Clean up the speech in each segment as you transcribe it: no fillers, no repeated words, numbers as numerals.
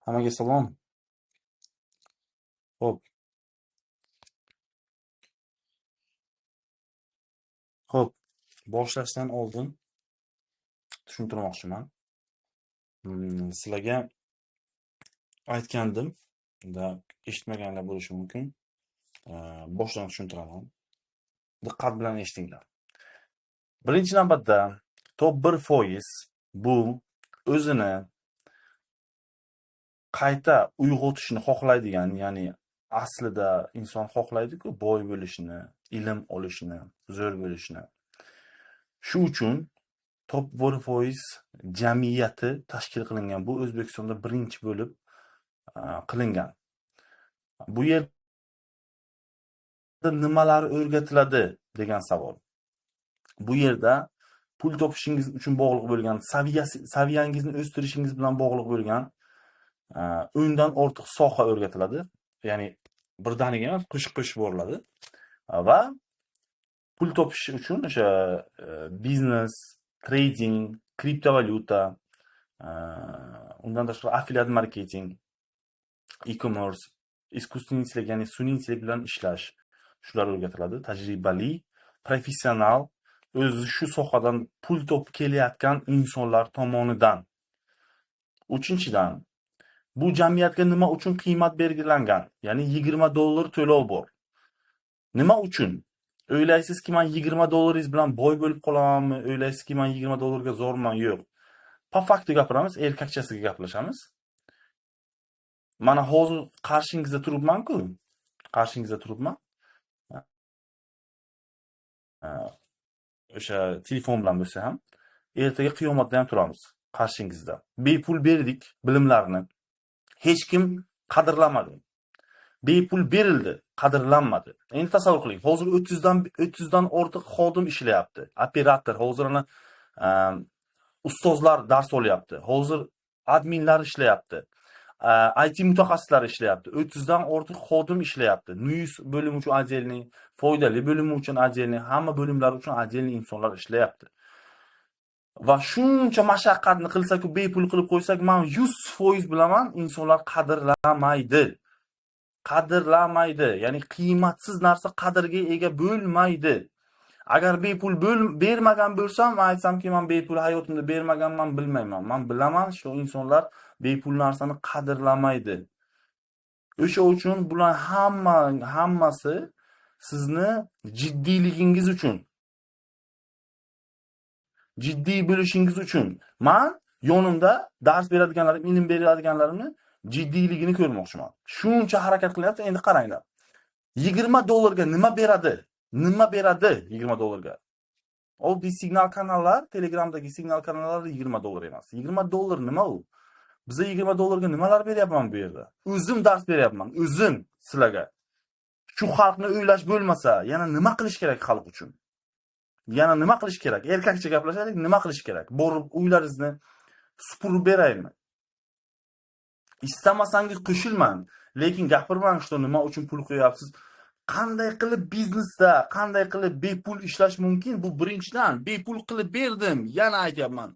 Hammaga salom. Xo'p. Xo'p, boshlashdan oldin tushuntirmoqchiman. Sizlarga aytgandim, da eshitmaganlar bo'lishi mumkin. Boshdan tushuntiraman. Diqqat bilan eshitinglar. Birinchi navbatda top 1% bu o'zini qayta uyg'otishni xohlaydigan, ya'ni aslida inson xohlaydi-ku boy bo'lishni, ilm olishni, zo'r bo'lishni. Shu uchun top 1% jamiyati tashkil qilingan. Bu O'zbekistonda birinchi bo'lib qilingan. Bu yerda nimalar o'rgatiladi degan savol. Bu yerda pul topishingiz uchun bog'liq bo'lgan, saviyangizni o'stirishingiz bilan bog'liq bo'lgan 10 dan ortiq soha o'rgatiladi. Ya'ni birdaniga emas, qo'shib-qo'shib boriladi. Va pul topish uchun o'sha biznes, trading, kriptovalyuta, undan tashqari affiliate marketing, e-commerce, искусственный intellekt, ya'ni sun'iy intellekt bilan ishlash, shular o'rgatiladi. Tajribali, professional, o'zi shu sohadan pul topib kelayotgan insonlar tomonidan. Uchinchidan, bu jamiyatga nima uchun qiymat belgilangan? Ya'ni $20 to'lov bor. Nima uchun? O'ylaysizki, men $20 bilan boy bo'lib qolamanmi? O'ylaysizki, men $20 ga zo'rman? Yo'q. Po faktu gapiramiz, erkakchasiga gaplashamiz. Mana hozir qarshingizda turibman-ku. Qarshingizda turibman. O'sha telefon bilan bo'lsa ham, ertaga qiyomatda ham turamiz qarshingizda. Bepul berdik bilimlarni. Hech kim qadrlamadi. Bepul berildi, qadrlanmadi. Endi tasavvur qiling, hozir 30 dan ortiq xodim ishlayapti. Operator, hozir ana ustozlar dars olyapti. Hozir adminlar ishlayapti. IT mutaxassislari ishlayapti. 30 dan ortiq xodim ishlayapti. News bo'limi uchun отдельный, foydali bo'limi uchun отдельный, hamma bo'limlar uchun отдельный insonlar ishlayapti. Va shuncha mashaqqatni qilsak-u bepul qilib qo'ysak, men 100% bilaman, insonlar qadrlamaydi. Qadrlamaydi. Ya'ni qiymatsiz narsa qadrga ega bo'lmaydi. Agar bepul bermagan bo'lsam, men aytsamki, men bepul hayotimda bermaganman, bilmayman. Men bilaman, shu insonlar bepul narsani qadrlamaydi. O'sha uchun bular hammasi sizni jiddiyligingiz uchun, jiddiy bo'lishingiz uchun. Men yonimda dars beradiganlarim, ilm beradiganlarimni jiddiyligini ko'rmoqchiman. Shuncha harakat qilyapti, endi qaranglar. $20 ga nima beradi? Nima beradi $20 ga? Oddiy signal kanallar, Telegramdagi signal kanallar $20 emas. $20 nima u? Biza $20 ga nimalar beryapman bu yerda? O'zim dars beryapman, o'zim sizlarga. Shu xalqni o'ylash bo'lmasa, yana nima qilish kerak xalq uchun? Yana nima qilish kerak? Erkakcha gaplashaylik, nima qilish kerak? Borib uylaringizni supurib beraymi? Istamasangiz qo'shilmang, lekin gapirmang, shu nima uchun pul qo'yapsiz? Qanday qilib biznesda, qanday qilib bepul ishlash mumkin? Bu birinchidan, bepul qilib berdim, yana aytyapman.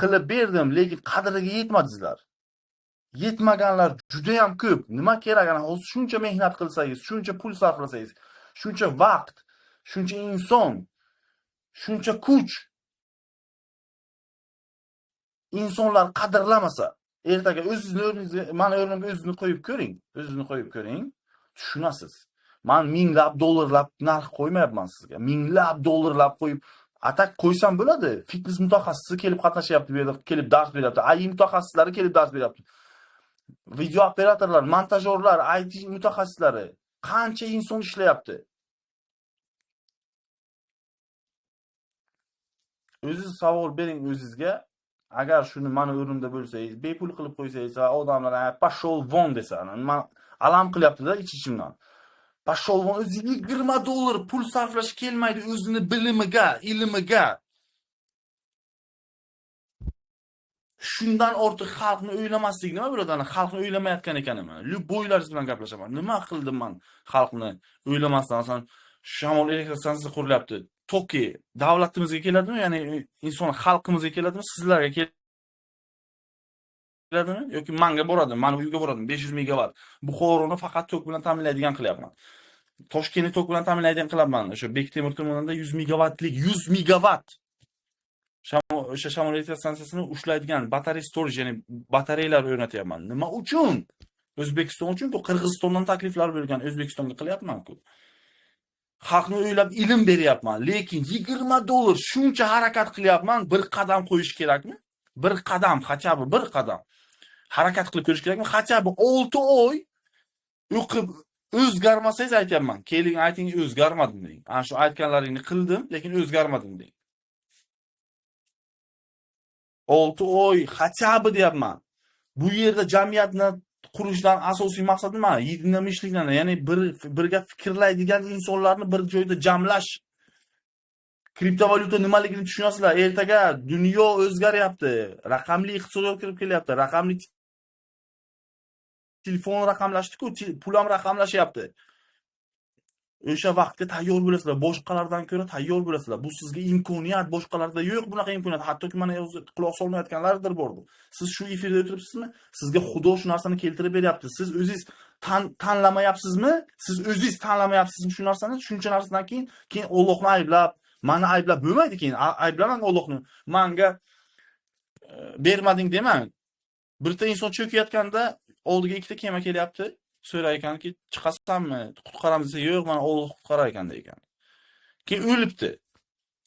Qilib berdim, lekin qadriga yetmadingizlar. Yetmaganlar juda ham ko'p. Nima kerak? Ana hozir shuncha mehnat qilsangiz, shuncha pul sarflasangiz, shuncha vaqt, shuncha inson, shuncha kuch insonlar qadrlamasa, ertaga o'zingizni o'rningizga, mani o'rnimga o'zingizni qo'yib ko'ring, o'zingizni qo'yib ko'ring, tushunasiz. Men minglab dollarlab narx qo'ymayapman sizga. Minglab dollarlab qo'yib, atak qo'ysam bo'ladi. Fitness mutaxassisi kelib qatnashyapti bu yerda, kelib dars beryapti. AI mutaxassislari kelib dars beryapti. Video operatorlar, montajyorlar, IT mutaxassislari, qancha inson ishlayapti. O'zingiz savol bering o'zingizga. Agar shuni mani o'rnimda bo'lsangiz, bepul qilib qo'ysangiz va odamlar "Pashol von" desa, man alam qilyapti-da ich-ichimdan. Pashol von o'zi $20 pul sarflash kelmaydi o'zini bilimiga, ilmiga. Shundan ortiq xalqni o'ylamaslik nima bo'ladi? Ana xalqni o'ylamayotgan ekanman. Любойlaringiz bilan gaplashaman. Nima qildim men xalqni o'ylamasdan? Masalan, shamol elektr stansiyasi qurilyapti. Toki davlatimizga keladimi? Ya'ni inson xalqimizga keladimi? Sizlarga Keladimi yoki manga boradimi? Mani uyga boradimi? 500 megavatt. Buxoroni faqat tok bilan ta'minlaydigan qilyapman. Toshkentni tok bilan ta'minlaydigan qilyapman. O'sha Bektemir tumanida 100 megavatlik 100 megavatt o'sha shamol elektr stansiyasini ushlaydigan batareya storage, ya'ni batareyalar o'rnatyapman. Nima uchun? O'zbekiston uchun-ku. Qirg'izistondan takliflar bo'lgan, O'zbekistonga qilyapman-ku. Xalqni o'ylab ilm beryapman, lekin $20 shuncha harakat qilyapman, bir qadam qo'yish kerakmi? Bir qadam, хотя бы bir qadam. Harakat qilib ko'rish kerakmi? Хотя бы 6 oy o'qib o'zgarmasangiz aytyapman. Keling ayting, o'zgarmadim deng. Ana shu aytganlaringni qildim, lekin o'zgarmadim deng. 6 oy хотя бы deyapman. Bu yerda jamiyatni qurishdan asosiy maqsad nima? Единомышленникlarni, ya'ni birga fikrlaydigan insonlarni bir joyda jamlash. Kriptovalyuta nimaligini tushunasizlar. Ertaga dunyo o'zgaryapti. Raqamli iqtisodiyot kirib kelyapti. Raqamli telefon raqamlashdi-ku, pul ham raqamlashyapti. O'sha vaqtga tayyor bo'lasizlar, boshqalardan ko'ra tayyor bo'lasizlar. Bu sizga imkoniyat, boshqalarda yo'q bunaqa imkoniyat. Hattoki mana o'zi quloq solmayotganlardir bordi. Siz shu efirda o'tiribsizmi? Sizga Xudo shu narsani keltirib beryapti. Siz o'zingiz tanlamayapsizmi? Siz o'zingiz tanlamayapsizmi shu narsani? Shuncha narsadan keyin Allohni ayblab, meni ayblab bo'lmaydi keyin. Ayblamang Allohni. Menga bermading demang. Birta inson cho'kayotganda oldiga ikkita kema kelyapti. So'rar ekanki, chiqasanmi, qutqaramiz desa, yo'q, mana Alloh qutqarar ekan degan. Keyin o'libdi.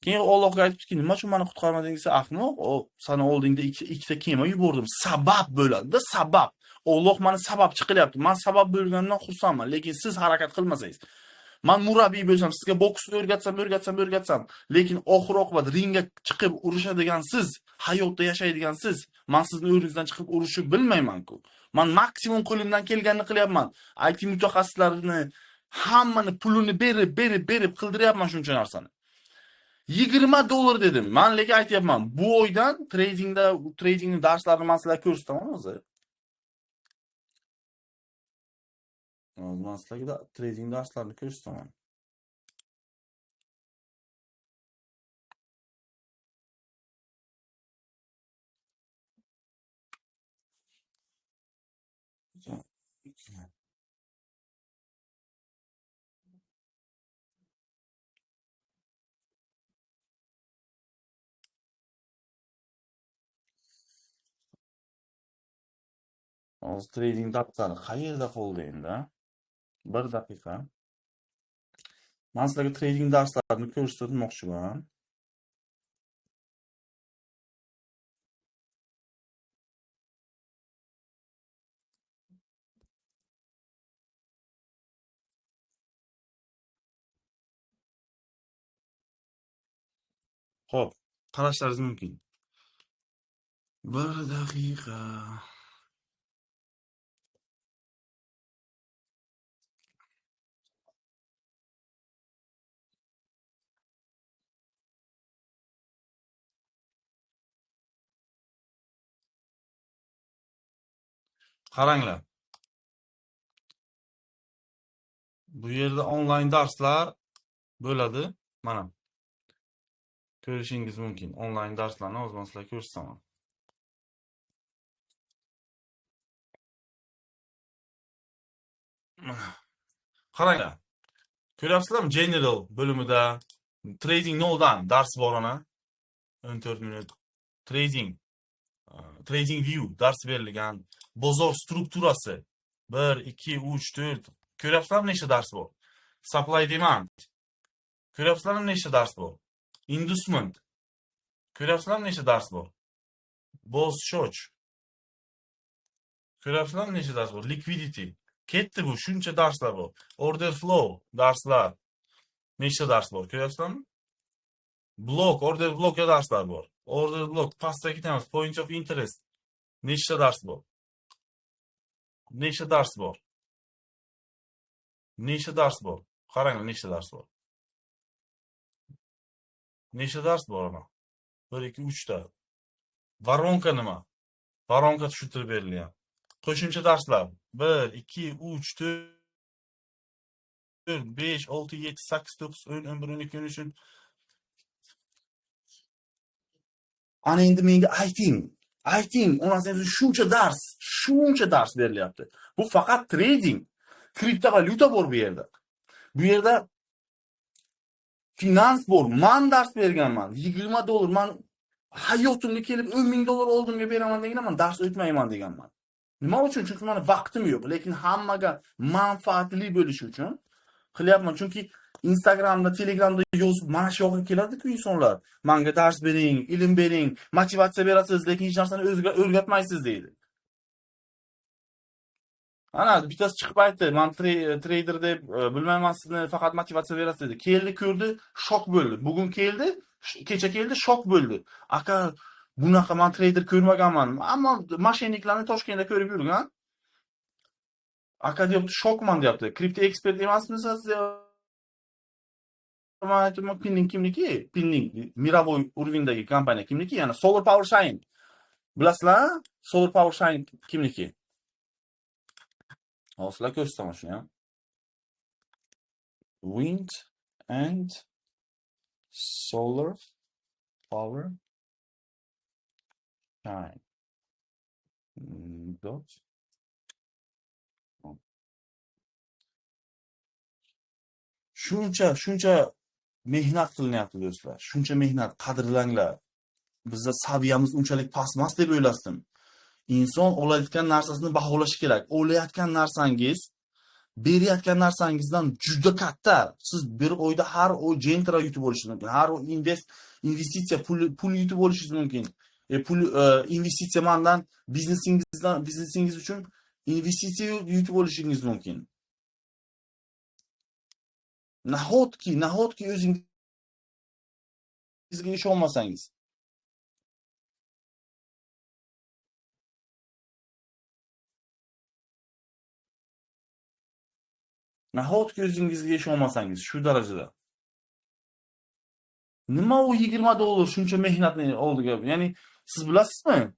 Keyin Allohga aytibdiki, nima uchun meni qutqarmading desa, ahmoq, o seni oldingda ikkita kema yubordim. Sabab bo'ladi-da, sabab. Alloh meni sababchi qilyapti. Men sabab bo'lganimdan xursandman, lekin siz harakat qilmasangiz. Men murabbiy bo'lsam, sizga boksni o'rgatsam, lekin oxir oqibat ringga chiqib urushadigan siz, hayotda yashaydigan siz, men sizni o'rningizdan chiqib urushib bilmayman-ku. Men maksimum qo'limdan kelganini qilyapman. IT mutaxassislarini hammani pulini berib qildiryapman shuncha narsani. $20 dedim. Men lekin aytyapman, bu oydan tradingning darslarini men sizlarga ko'rsataman hozir. Hozir men sizlarga trading darslarini ko'rsataman. Hozir trading darslari qayerda qoldi endi? Bir daqiqa. Men sizlarga trading darslarini ko'rsatmoqchiman. Xo'p, qarashlaringiz mumkin. Bir daqiqa. Qaranglar. Bu yerda onlayn darslar bo'ladi. Mana. Ko'rishingiz mumkin. Onlayn darslarni hozir men sizlarga ko'rsataman. Qaranglar. Ko'ryapsizlarmi? General bo'limida trading noldan dars bor ana. 14 minut trading, trading view dars berilgan. Bozor strukturasi 1 2 3 4. Ko'ryapsizlarmi nechta dars bor? Supply demand. Ko'ryapsizlarmi nechta dars bor? Inducement. Ko'ryapsizlarmi nechta dars bor? Boss shoch. Ko'ryapsizlarmi nechta dars bor? Liquidity. Ketdi bu, shuncha darslar bor. Order flow darslar. Nechta dars bor? Ko'ryapsizlarmi? Block, order blockga darslar bor. Order block pastga ketamiz. Point of interest. Nechta dars bor? Nechta dars bor? Nechta dars bor? Qaranglar, nechta dars bor? Nechta dars bor ana? 1 2 3 ta. Varonka nima? Varonka tushuntirib berilgan. Qo'shimcha darslar 1 2 3 4 5 6 7 8 9 10 11 12 13. Ana endi menga ayting. Ayting, onasi shuncha dars, shuncha dars berilyapti. Bu faqat trading, kriptovalyuta bor bu yerda. Bu yerda finans bor. Men dars berganman. $20 men hayotimga kelib $10,000 oldimga beraman deganman, dars o'tmayman deganman. Nima uchun? Chunki meni vaqtim yo'q, lekin hammaga manfaatli bo'lishi uchun qilyapman. Chunki Instagramda, Telegramda yozib mana shu yoqqa keladi-ku insonlar. Menga dars bering, ilm bering, motivatsiya berasiz, lekin hech narsani o'rgatmaysiz deydi. Ana bittasi chiqib aytdi, men treyder deb bilmayman sizni, faqat motivatsiya berasiz dedi. Keldi, ko'rdi, shok bo'ldi. Bugun keldi, kecha keldi, shok bo'ldi. Aka, bunaqa men treyder ko'rmaganman. Ammo mashinaliklarni Toshkentda ko'rib yurgan. Aka deyapti, shokman deyapti. Kripto ekspert emasmisiz? Men aytdim, Pinning kimniki? Pinning мировой уровеньdagi kompaniya kimniki? Ya'ni Solar Power Shine. Bilasizlar, Solar Power Shine kimniki? Hozir sizlar ko'rsataman shuni ham. Wind and Solar Power Shine. Dot. Shuncha mehnat qilinyapti do'stlar. Shuncha mehnat, qadrlanglar. Bizda saviyamiz unchalik past emas deb o'ylasdim. Inson olayotgan narsasini baholashi kerak. Olayotgan narsangiz berayotgan narsangizdan juda katta. Siz bir oyda har oy Gentra yutib olishingiz mumkin. Har oy investitsiya pul yutib olishingiz mumkin. Pul investitsiya mandan biznesingizdan, biznesingiz uchun investitsiya yutib olishingiz mumkin. Nahotki o'zingizga ishonmasangiz. Nahotki o'zingizga ishonmasangiz shu darajada. Nima u $20 shuncha mehnatni oldiga? Ya'ni siz bilasizmi?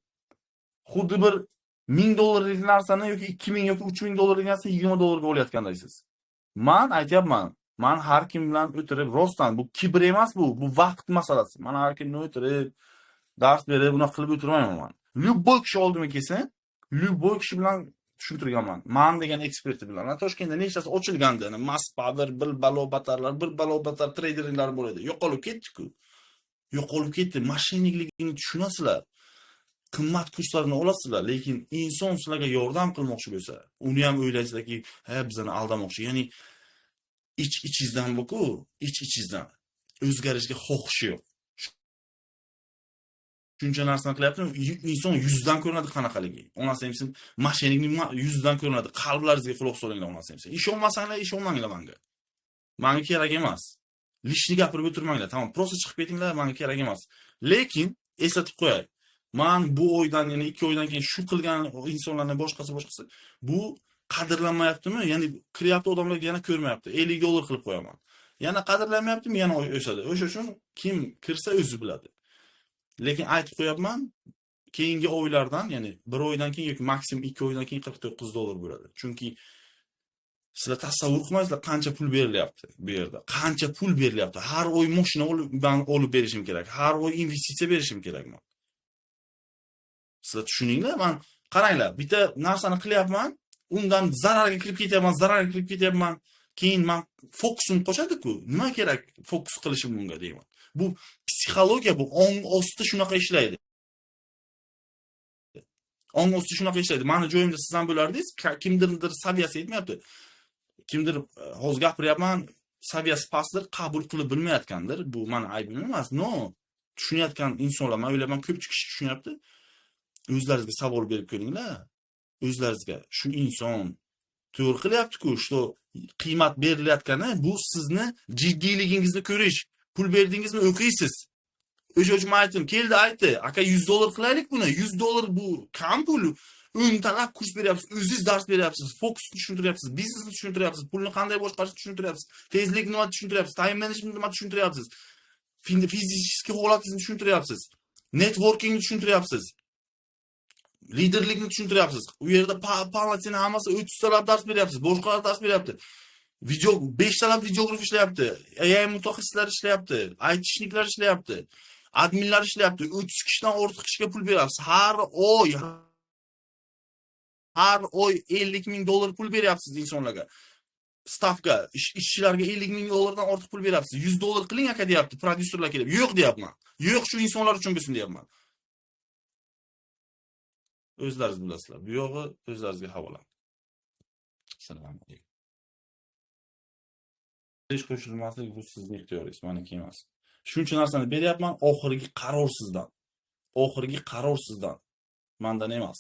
Xuddi bir $1000 narsani yoki $2000 yoki $3000 narsani $20 ga olayotgandaysiz. Men aytyapman, men har kim bilan o'tirib, rostdan bu kibr emas bu vaqt masalasi. Men har kimni o'tirib, dars berib, bunaqa qilib o'tirmayman men. Любой kishi oldimga kelsa, любой kishi bilan tushuntirganman. Men degan eksperti bilan. Mana Toshkentda nechtasi ochilgandi, ana Mass Power, bir balo batarlar, bir balo batar treyderlar bor edi. Yo'qolib ketdi-ku. Yo'qolib ketdi. Mashinnikligini tushunasizlar. Qimmat kurslarni olasizlar, lekin inson sizlarga yordam qilmoqchi bo'lsa, uni ham o'ylaysizlarki, ha, bizani aldamoqchi. Ya'ni ich-ichingizdan bu-ku, ich-ichingizdan o'zgarishga xohishi yo'q. Shuncha narsani qilyapti, inson yuzdan ko'rinadi qanaqaligi. Onasi emsin, mashinnikni yuzdan ko'rinadi. Qalblaringizga quloq solinglar onasi emsin. Ishonmasanglar, ishonmanglar menga. Menga kerak emas. Lishni gapirib o'tirmanglar. Tamom, prosta chiqib ketinglar, menga kerak emas. Lekin eslatib qo'yay. Men bu oydan, ya'ni 2 oydan keyin shu qilgan insonlarni boshqasi bu qadrlanmayaptimi? Ya'ni kiryapti odamlar yana ko'rmayapti. $50 qilib qo'yaman. Yana qadrlanmayaptimi? Yana o'sadi. O'sha uchun kim kirsa o'zi biladi. Lekin aytib qo'yapman, keyingi oylardan, ya'ni 1 oydan keyin yoki maksimum 2 oydan keyin $49 bo'ladi. Chunki sizlar tasavvur qilmaysizlar qancha pul berilyapti bu yerda. Qancha pul berilyapti. Har oy mashina olib berishim kerak. Har oy investitsiya berishim kerak men. Sizlar tushuninglar, men qaranglar, bitta narsani qilyapman, undan zararga kirib ketyapman, zararga kirib ketyapman. Keyin men fokusim qochadi-ku. Nima kerak fokus qilishim bunga deyman. Bu psixologiya, bu ong osti shunaqa ishlaydi. Ong osti shunaqa ishlaydi. Meni joyimda siz ham bo'lardingiz, kimdirdir saviyasi yetmayapti. Kimdir hozir gapiryapman, saviyasi pastdir, qabul qilib bilmayotgandir. Bu meni aybim emas. No, tushunayotgan insonlar, men o'ylayman, ko'pchilik kishi tushunyapti. O'zlaringizga savol berib ko'ringlar. O'zlaringizga shu inson to'g'ri qilyapti-ku, shu qiymat berilayotgani bu sizni jiddiyligingizni ko'rish. Pul berdingizmi, o'qiysiz. O'sha uchun aytdim, keldi aytdi, aka $100 qilaylik buni. $100 bu kam pul. O'ntalab kurs beryapsiz, o'zingiz dars beryapsiz, fokusni tushuntiryapsiz, biznesni tushuntiryapsiz, pulni qanday boshqarishni tushuntiryapsiz, tezlik nima tushuntiryapsiz, time management nima tushuntiryapsiz, fizический holatingizni tushuntiryapsiz, networkingni tushuntiryapsiz, liderlikni tushuntiryapsiz. U yerda palatini hammasi 30 talab dars beryapsiz, boshqalar dars beryapti. Video 5 talab videograf ishlayapti, AI mutaxassislar ishlayapti, aytishniklar ishlayapti. Adminlar ishlayapti. 30 kishidan ortiq kishiga pul beryapsiz. Har oy 50 ming dollar pul beryapsiz insonlarga. Stavka, ishchilarga 50 ming dollardan ortiq pul beryapsiz. 100 dollar qiling, aka, deyapti. Prodyuserlar kelib. Yo'q deyapman. Yo'q, shu insonlar uchun bo'lsin deyapman. O'zlaringiz bilasizlar. Bu yog'i o'zlaringizga havola. Assalomu alaykum. Ish qo'shilmaslik bu sizni ixtiyoringiz, meniki emas. Shuncha narsani beryapman, oxirgi qaror sizdan. Oxirgi qaror sizdan. Mandan emas.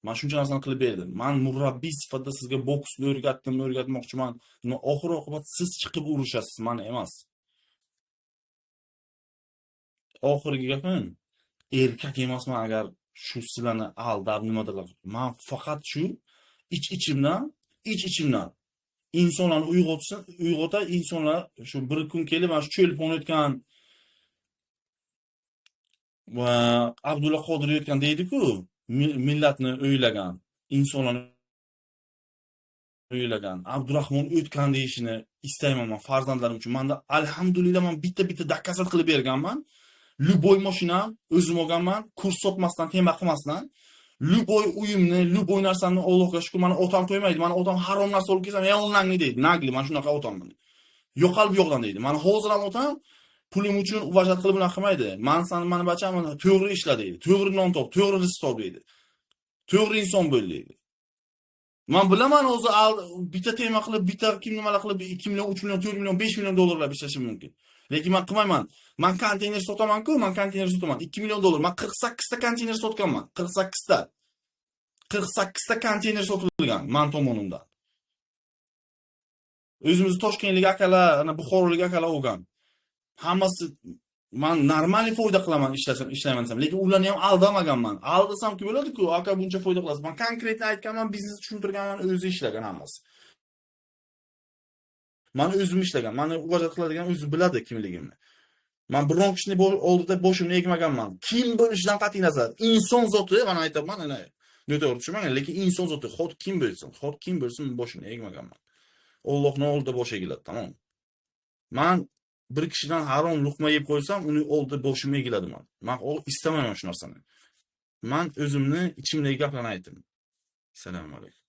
Man shuncha narsani qilib berdim. Man murabbiy sifatida sizga boksni o'rgatdim, o'rgatmoqchiman. Oxir oqibat siz chiqib urushasiz, man emas. Oxirgi gapim, erkak emasman agar shu sizlarni aldab nimadirlar. Man faqat shu ich-ichimdan insonlarni uyg'otsin, uyg'otay insonlar. Shu bir kun kelib mana shu Cho'lpon o'tgan va Abdulla Qodiriy o'tgan deydi-ku, millatni o'ylagan, insonlarni o'ylagan, Abdurahmon o'tgan deyishini istayman man farzandlarim uchun. Manda, alhamdulillah, man bitta-bitta доказать qilib berganman. Любой mashina o'zim olganman, kurs sotmasdan, tema qilmasdan. Любой uyimni, любой narsamni, Allohga shukr, mani otam qo'ymaydi. Mani otam harom narsa olib kelsam, "Ey, onangni" deydi. Наглый, mana shunaqa otam meni. Yo'qolib yo'qdan deydi. Mani hozir ham otam pulim uchun уважать qilib bunaqa qilmaydi. Man sani, mani bacham, to'g'ri ishla deydi. To'g'ri non top, to'g'ri rizq top deydi. To'g'ri inson bo'l deydi. Man bilaman, o'zi bitta tema qilib, bitta kim nimalar qilib 2 million, 3 million, 4 million, 5 million dollarlab ishlashim mumkin. Lekin man qilmayman. Man konteyner sotaman-ku, man konteyner sotaman. 2 million dollar. Man 48 ta konteyner sotganman. 48 ta. 48 ta konteyner sotilgan man tomonimdan. O'zimizni toshkentlik akalar, ana buxorolik akalar olgan. Hammasi man нормальный foyda qilaman ishlasam, ishlayman desam, lekin ularni ham aldamaganman. Aldasamki bo'ladi-ku, aka, buncha foyda qilasiz. Man конкретно aytganman, biznes tushuntirganman, o'zi ishlagan hammasi. Man o'zim ishlagan, mani уважать qiladigan o'zi biladi kimligimni. Man biron kishini oldida boshimni egmaganman. Kim bo'lishidan qat'iy nazar, inson zoti, mana aytyapman, ana noto'g'ri tushunmanglar, lekin inson zoti xot kim bo'lsin, xot kim bo'lsin, boshimni egmaganman. Allohning oldida bosh egiladi, tamom. Man bir kishidan harom luqma yeb qo'ysam, uni oldida boshim egiladi man. Man istamayman shu narsani. Man o'zimni ichimdagi gaplarni aytdim. Assalomu alaykum.